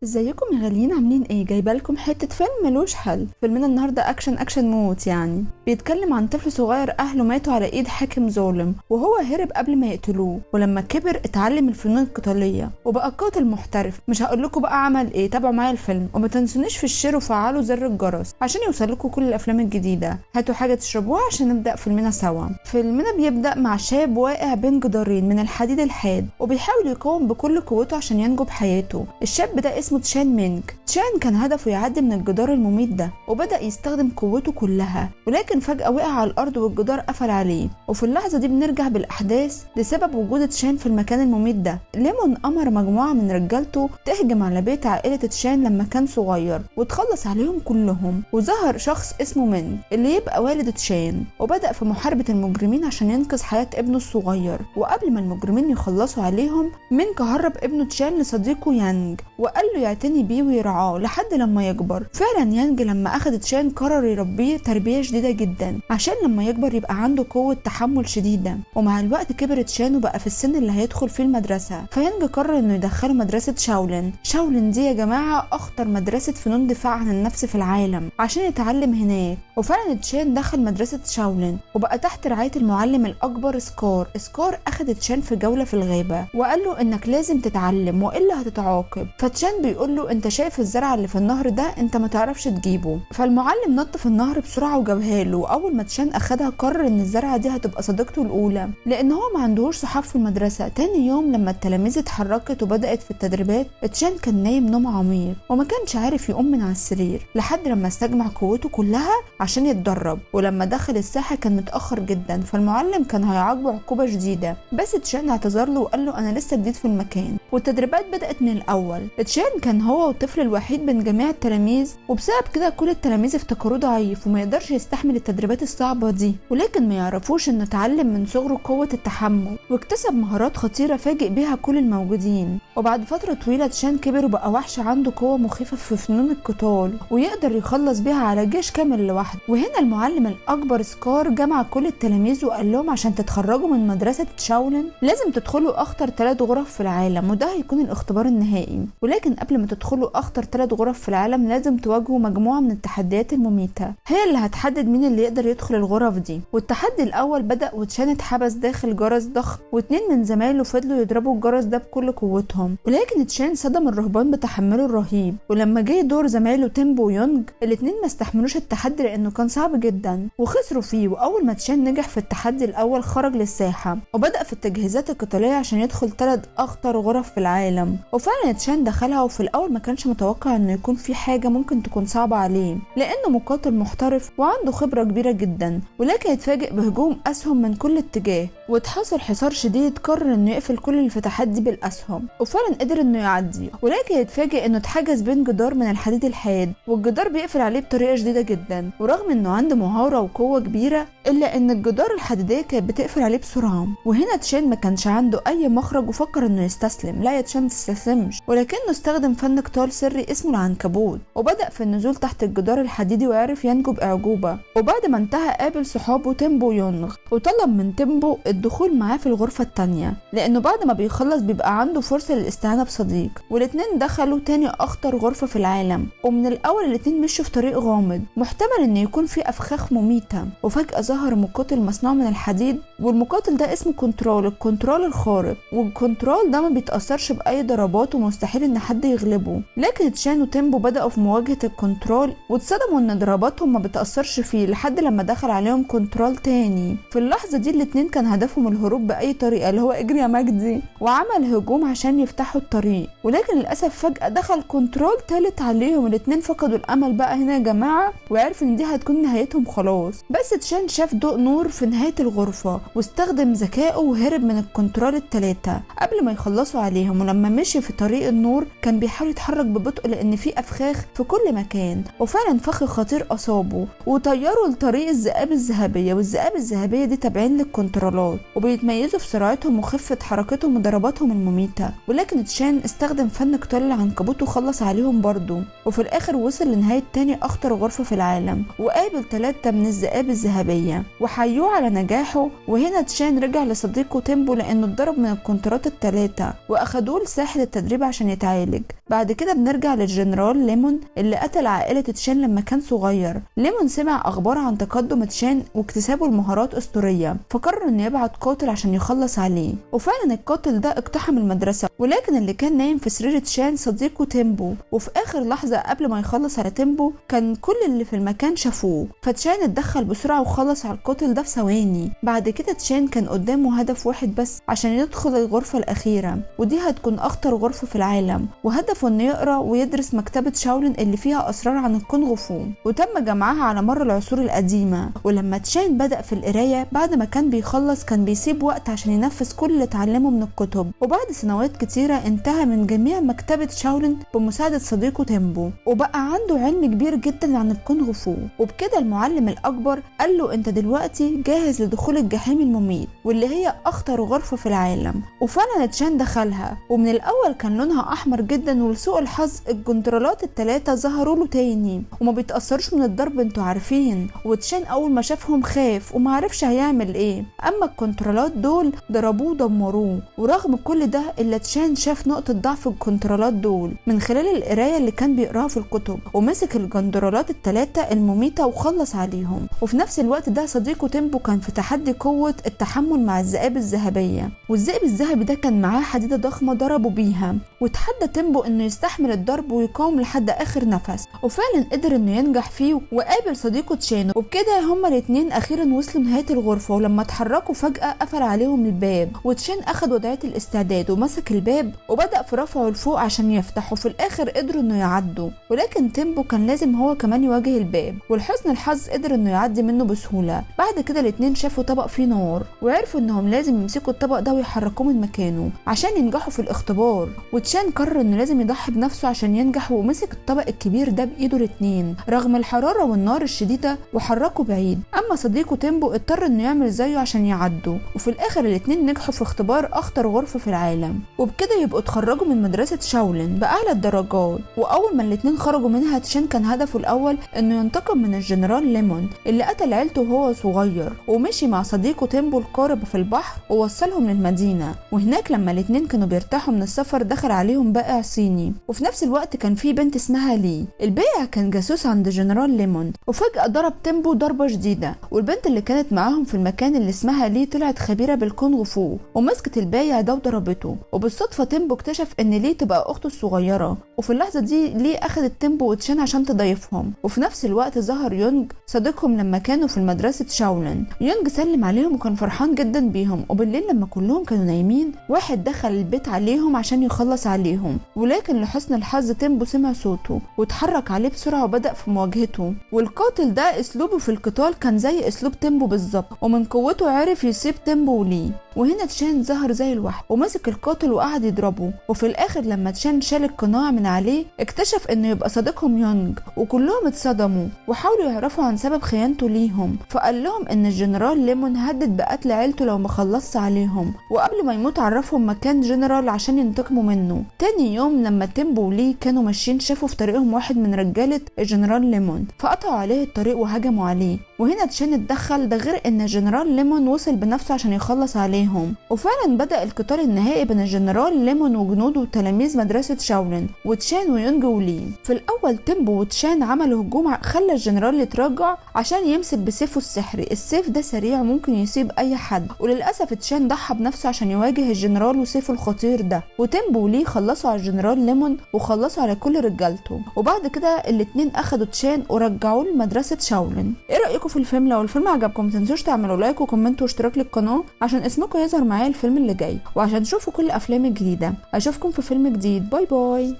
ازيكم يا غاليين؟ عاملين ايه؟ جايبه لكم حتة فيلم ملوش حل. فيلمنا النهارده action action موت، يعني بيتكلم عن طفل صغير اهله ماتوا على ايد حاكم ظالم، وهو هرب قبل ما يقتلوه، ولما كبر اتعلم الفنون القتالية وبقى قاتل محترف. مش هقول لكم بقى عمل ايه، تابعوا معايا الفيلم وما تنسونيش في ال share وفعلوا زر الجرس عشان يوصل لكم كل الافلام الجديدة. هاتوا حاجة تشربوها عشان نبدا فيلمنا سوا. فيلمنا بيبدا مع شاب واقع بين جدارين من الحديد الحاد وبيحاول يقاوم بكل قوته عشان ينجو بحياته. الشاب ده اسمه تشان مينج. تشان كان هدفه يعدي من الجدار المميت ده، وبدأ يستخدم قوته كلها، ولكن فجأة وقع على الأرض والجدار قفل عليه. وفي اللحظة دي بنرجع بالأحداث لسبب وجود تشان في المكان المميت ده. ليمون أمر مجموعة من رجالته تهجم على بيت عائلة تشان لما كان صغير وتخلص عليهم كلهم، وظهر شخص اسمه مينج اللي يبقى والد تشان، وبدأ في محاربة المجرمين عشان ينقذ حياة ابنه الصغير. وقبل ما المجرمين يخلصوا عليهم، مينج هرب ابنه تشان لصديقه يانج وقال له يعتني بيه ويرعاه لحد لما يكبر. فعلا يانج لما اخد تشان قرر يربيه تربيه شديدة جدا عشان لما يكبر يبقى عنده قوة تحمل شديدة. ومع الوقت كبر تشان وبقى في السن اللي هيدخل فيه المدرسة، فيانج قرر انه يدخله مدرسه شاولين. شاولين دي يا جماعة اخطر مدرسه فنون دفاع عن النفس في العالم عشان يتعلم هناك. وفعلا تشان دخل مدرسه شاولين وبقى تحت رعاية المعلم الاكبر سكار. سكار اخد تشان في جولة في الغابة وقال له انك لازم تتعلم والا هتتعاقب. فتشان بيقول له انت شايف الزرع اللي في النهر ده؟ انت ما تعرفش تجيبه. فالمعلم نط في النهر بسرعة وجابها له. واول ما تشان اخدها قرر ان الزرعه دي هتبقى صديقته الاولى لان هو ما عندهوش صحاب في المدرسة. تاني يوم لما التلاميذ اتحركت وبدات في التدريبات، تشان كان نايم نوم عميق وما كانش عارف يقوم من على السرير لحد لما استجمع قوته كلها عشان يتدرب. ولما دخل الساحة كان متاخر جدا، فالمعلم كان هيعاقبه عقوبه شديدة، بس تشان اعتذر له وقال له انا لسه جديد في المكان. والتدريبات بدات من الاول. تشان كان هو الطفل الوحيد بين جميع التلاميذ، وبسبب كده كل التلاميذ افتكروه ضعيف وما يقدرش يستحمل التدريبات الصعبة دي، ولكن ما يعرفوش انه اتعلم من صغره قوة التحمل واكتسب مهارات خطيرة فاجئ بيها كل الموجودين. وبعد فترة طويلة تشان كبر وبقى وحش عنده قوة مخيفة في فنون القتال ويقدر يخلص بيها على جيش كامل لوحده. وهنا المعلم الاكبر سكار جمع كل التلاميذ وقال لهم عشان تتخرجوا من مدرسه شاولين لازم تدخلوا اخطر 3 غرف في العالم، وده هيكون الاختبار النهائي. ولكن قبل ما تدخلوا اخطر 3 غرف في العالم لازم تواجهوا مجموعة من التحديات المميته هي اللي هتحدد مين اللي يقدر يدخل الغرف دي. والتحدي الاول بدا وتشان اتحبس داخل جرس ضخم، واتنين من زمايله فضلوا يضربوا الجرس ده بكل قوتهم، ولكن تشان صدم الرهبان بتحمله الرهيب. ولما جه دور زمايله تيمبو ويونج الاتنين ما استحملوش التحدي لانه كان صعب جدا وخسروا فيه. واول ما تشان نجح في التحدي الاول خرج للساحه وبدا في التجهيزات القتالية عشان يدخل 3 اخطر غرف في العالم. وفعلا تشان دخلها، وفي الاول ما كانش متوقع انه يكون في حاجة ممكن تكون صعبة عليه لانه مقاتل محترف وعنده خبره كبيرة جدا، ولكن اتفاجئ بهجوم اسهم من كل اتجاه واتحاصر حصار شديد. قرر انه يقفل كل الفتحات دي بالاسهم وفعلا قدر انه يعدي، ولكن اتفاجئ انه اتحجز بين جدار من الحديد الحاد والجدار بيقفل عليه بطريقة شديدة جدا. ورغم انه عنده مهارة وقوه كبيرة الا ان الجدار الحديدية كانت بتقفل عليه بسرعة. وهنا تشان ما كانش عنده اي مخرج وفكر انه يستسلم. لا يا تشان ما تستسلمش، ولكنه استخدم فن قتال سري اسمه العنكبوت وبدا في النزول تحت الجدار الحديدي وعرف ينجو باعجوبه. وبعد ما انتهى قابل صحابه تيمبو يونغ وطلب من تيمبو الدخول معاه في الغرفة الثانية لانه بعد ما بيخلص بيبقى عنده فرصة للاستعانة بصديق. والاتنين دخلوا تاني اخطر غرفة في العالم، ومن الاول الاتنين مشوا في طريق غامض محتمل ان يكون فيه افخاخ مميته. وفجاة ظهر مقاتل مصنوع من الحديد، والمقاتل ده اسمه كنترول، الكنترول الخارق، والكنترول ده ما بيتاثرش باي ضربات ومستحيل ان حد يغلبه. لكن تشان وتيمبو بداوا في مواجهة الكنترول واتصدموا ان ضرباتهم ما بتاثرش فيه لحد لما دخل عليهم كنترول تاني. في اللحظة دي الاتنين كان هدفهم الهروب باي طريقه، اللي هو اجري يا مجدي، وعمل هجوم عشان يفتحوا الطريق، ولكن للاسف فجاة دخل كنترول تالت عليهم. الاتنين فقدوا الامل بقى هنا يا جماعة وعرفوا ان دي هتكون نهايتهم خلاص. بس تشان شاف ضوء نور في نهاية الغرفة واستخدم ذكائه وهرب من الكنترول التلاتة قبل ما يخلصوا عليهم. ولما مشي في طريق النور كان بيحاول يتحرك ببطء لان في افخاخ في كل مكان، وفعلا فخ خطير اصابه وطيره لطريق الذئاب الذهبية، والذئاب الذهبية دي تابعين للكنترولات. الكونترولات، وبيتميزوا في سرعتهم وخفة حركتهم وضرباتهم المميتة. ولكن تشان استخدم فن قتال العنكبوت وخلص عليهم برضه. وفي الاخر وصل لنهاية تاني اخطر غرفة في العالم، وقابل 3 من الذئاب الذهبية وحيوه على نجاحه. وهنا تشان رجع لصديقه تيمبو لانه اتضرب من الكونترات ال3، واخدوه لساحل التدريب عشان يتعالج. بعد كده بنرجع للجنرال ليمون اللي قتل عائلة تشان لما كان صغير. ليمون سمع اخبار عن تقدم تشان واكتسابه المهارات اسطورية، فقرر انه يبعت قاتل عشان يخلص عليه. وفعلا القاتل ده اقتحم المدرسة، ولكن اللي كان نايم في سرير تشان صديقه تيمبو. وفي اخر لحظة قبل ما يخلص على تيمبو كان كل اللي في المكان شافوه، فتشان اتدخل بسرعة وخلص على القاتل ده في ثواني. بعد كده تشان كان قدامه هدف واحد بس عشان يدخل الغرفة الأخيرة، ودي هتكون أخطر غرفة في العالم، وهدفه إنه يقرأ ويدرس مكتبة شاولين اللي فيها أسرار عن الكونغ فو وتم جمعها على مر العصور القديمة. ولما تشان بدأ في القراية بعد ما كان بيخلص كان بيسيب وقت عشان ينفذ كل اللي اتعلمه من الكتب، وبعد سنوات كتيرة انتهى من جميع مكتبة شاولين بمساعدة صديقه تيمبو، وبقى عنده علم كبير جدا عن الكونغ فو. وبكده المعلم الأكبر قال له انت دلوقتي جاهز لدخول الجحيم المميت واللي هي أخطر غرفة في العالم. وفعلا تشان دخلها، ومن الأول كان لونها أحمر جدا، ولسوء الحظ الجندرالات ال3 ظهروا له تاني وما بيتأثروش من الضرب انتوا عارفين. وتشان أول ما شافهم خاف وما عرفش هيعمل ايه، أما الكنترولات دول ضربوه ودمروه. ورغم كل ده إلا تشان شاف نقطة ضعف الكنترولات دول من خلال القراية اللي كان بيقراها في الكتب، ومسك الجندرالات ال3 المميتة وخلص عليهم. وفي نفس الوقت ده صديقه تيمبو كان في تحدي قوة التحمل مع الذئاب الذهبية، والذئب الذهبي ده كان معاه حديدة ضخمة ضربوا بيها، وتحدى تيمبو انه يستحمل الضرب ويقاوم لحد اخر نفس، وفعلا قدر انه ينجح فيه وقابل صديقه تشان. وبكده هما الاتنين اخيرا وصلوا نهاية الغرفة، ولما اتحركوا فجأة قفل عليهم الباب، وتشان اخد وضعية الاستعداد ومسك الباب وبدأ في رفعه لفوق عشان يفتح، وفي الاخر قدروا انه يعدوا. ولكن تيمبو كان لازم هو كمان يواجه الباب، ولحسن الحظ قدر انه يعدي منه بسهولة. بعد كده الاتنين شافوا طبق فيه نار، وعرفوا انهم لازم يمسكوا الطبق ده ويحركوه من مكانه عشان ينجحوا في الاختبار. وتشان قرر انه لازم يضحي بنفسه عشان ينجح، ومسك الطبق الكبير ده بايده الاتنين رغم الحرارة والنار الشديدة وحركه بعيد. اما صديقه تيمبو اضطر انه يعمل زيه عشان يعدوا، وفي الاخر الاتنين نجحوا في اختبار اخطر غرفة في العالم. وبكده يبقوا اتخرجوا من مدرسة شاولين باعلى الدرجات. واول ما الاتنين خرجوا منها تشان كان هدفه الاول انه ينتقم من الجنرال ليمون اللي قتل عيلته وهو صغير، ومشي مع صديقه تيمبو القارب في البحر ووصلهم للمدينة. وهناك لما الاتنين كانوا بيرتاحوا من السفر دخل عليهم بائع صيني، وفي نفس الوقت كان في بنت اسمها لي. البائع كان جاسوس عند جنرال ليمون، وفجأة ضرب تيمبو ضربة شديدة، والبنت اللي كانت معاهم في المكان اللي اسمها لي طلعت خبيرة بالكونغ فو ومسكت البايع ده وضربته. وبالصدفة تيمبو اكتشف ان لي تبقى اخته الصغيرة، وفي اللحظة دي لي اخدت تيمبو وتشان عشان تضيفهم. وفي نفس الوقت ظهر يونج صديقهم لما كانوا في المدرسة شاولين. يونج سلم عليهم وكان فرحان جدا بيهم. وبالليل لما كلهم كانوا نايمين واحد دخل البيت عليهم عشان يخلص عليهم، ولكن لحسن الحظ تيمبو سمع صوته واتحرك عليه بسرعة وبدأ في مواجهته. والقاتل ده اسلوبه في القتال كان زي اسلوب تيمبو بالظبط، ومن قوته عرف يصيب تيمبو وليه. وهنا تشان ظهر زي الوحش ومسك القاتل وقعد يضربه. وفي الاخر لما تشان شال القناع من عليه اكتشف انه يبقى صديقهم يونج، وكلهم اتصدموا وحاولوا يعرفوا عن سبب خيانته ليهم. فقال لهم ان الجنرال ليمون هدد بقتل عيلته لو ما خلصش عليهم، وقبل ما يموت عرفهم مكان جنرال عشان ينتقموا منه. تاني يوم لما تيمبو ولي كانوا ماشيين شافوا في طريقهم واحد من رجالة الجنرال ليمون، فقطعوا عليه الطريق وهجموا عليه. وهنا تشان اتدخل، ده غير ان الجنرال ليمون وصل بنفسه عشان يخلص عليهم. وفعلا بدأ القتال النهائي بين الجنرال ليمون وجنوده وتلاميذ مدرسة شاولين وتشان ويونج ولي. في الاول تيمبو وتشان عملوا هجوم خلى الجنرال يتراجع عشان يمسك بسيفه السحري. السيف ده سريع وممكن يصيب اي حد، وللاسف تشان ضحى بنفسه عشان يواجه الجنرال وسيفه الخطير ده. وتيمبو ولي خلصوا على الجنرال ليمون وخلصوا على كل رجالته. وبعد كده الاتنين اخدوا تشان ورجعوه لمدرسة شاولين. ايه رايكم في الفيلم؟ لو الفيلم عجبكم متنسوش تعملوا like و comment واشتراك للقناة عشان اسمكم يظهر معايا الفيلم اللي جاي، وعشان تشوفوا كل افلامي الجديدة. اشوفكم في فيلم جديد. bye bye.